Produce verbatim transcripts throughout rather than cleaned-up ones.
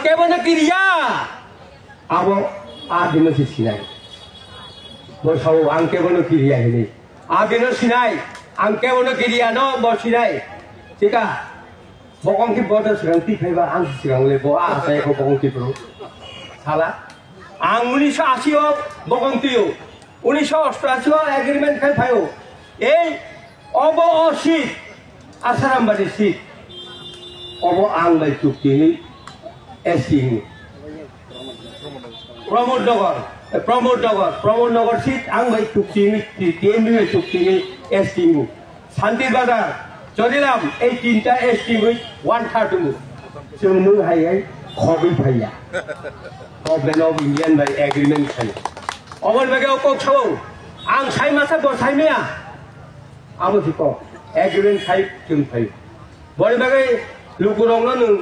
Kebono kiriya. Abo adino si sinai. Bo sao ang kebono kiriya hini. Adino sinai. Ang kebono kiriya no bo sinai. Chika. Bokong ki bodo sigang ti phaiba ang sigang le bo a sai ko bokong ki pro. Sala. Ang unisho ashi o bokong tiyo. Unisho ostashi o agreement khai phayo. Ei Obo o seat, Asarambari seat. Obo ang bai chukti ni S T ni. Pramod Nagar, eh, Pramod Nagar, Pramod Nagar seat ang bai chukti ni, T M B bai chukti ni S T ni. Santir Bazar, Chorilam, ei tinta S T ni one third mu. Chwng nung hai hai khogwi phaiya. Government of Indian bai agreement khai. Oboni bagwi o kok sao, ang sai masa bo sai maya. Abo si kok, agreement khai chwng phai. Boni bagwi lukurokno nwng,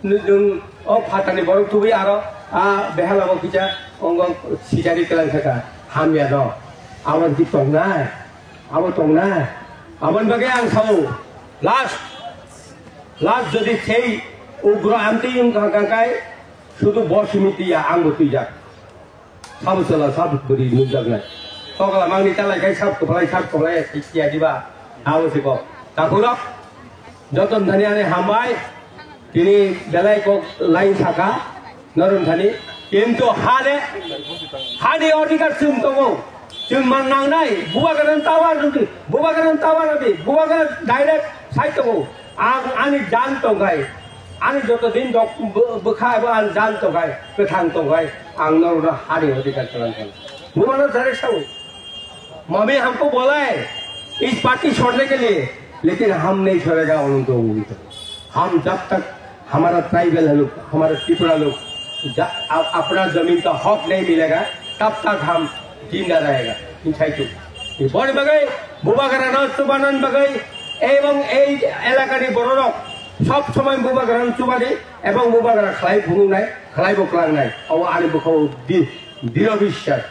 nwng, nwng o phatani borok tubui aro a behala bo kisa ongo sijari kelang kha kha, hamya do. Abo si tongnai, abo tongnai. Aboni bagwi ang sao, last, last jodi sei ugro amtwi wng kha kha khai, sudu bo simi twiya, ang bo twijak. Sabo chwla, sabo bwrwi nukjaknai. Tokla mangni talai khai sab kwplai, sab kwplai, tiyadiba. Abo se kok. Takhurok, joto thani ani hambai, tini belai kok line saka, norom thani. Kintu hade, hani odhikar chwng tongo. Chwng man nangnai, bubagra tower rwdi, bubagra tower rwdi, bubagra direct sai tongo. Ang ani jan tongkhai, ani joto din dok bw-, bwkha ebo ani jan tongkhai, kwthang tongkhai, ang norokno hari odhikar kwlang kha. Bumano sare sao, "Mami hamko bolai, is party chhodne ke liye, lekin hum nahi chhodega, unhon to wo bhi to." Hum jab tak hamara tribal hai log, hamara Tripura log, ja-, a-, apna zameen ka hak nahi milega, tab tak hum jinda rahega, insai tu. Boni bagwi, bubagra no chubanan bagwi, ebong ei elakani bororok sob somoi bubagra no chubadi, ebong bubagra khlai phunuknai, khlai bo klangnai. Obo ani bwkhao di-, diro biswas.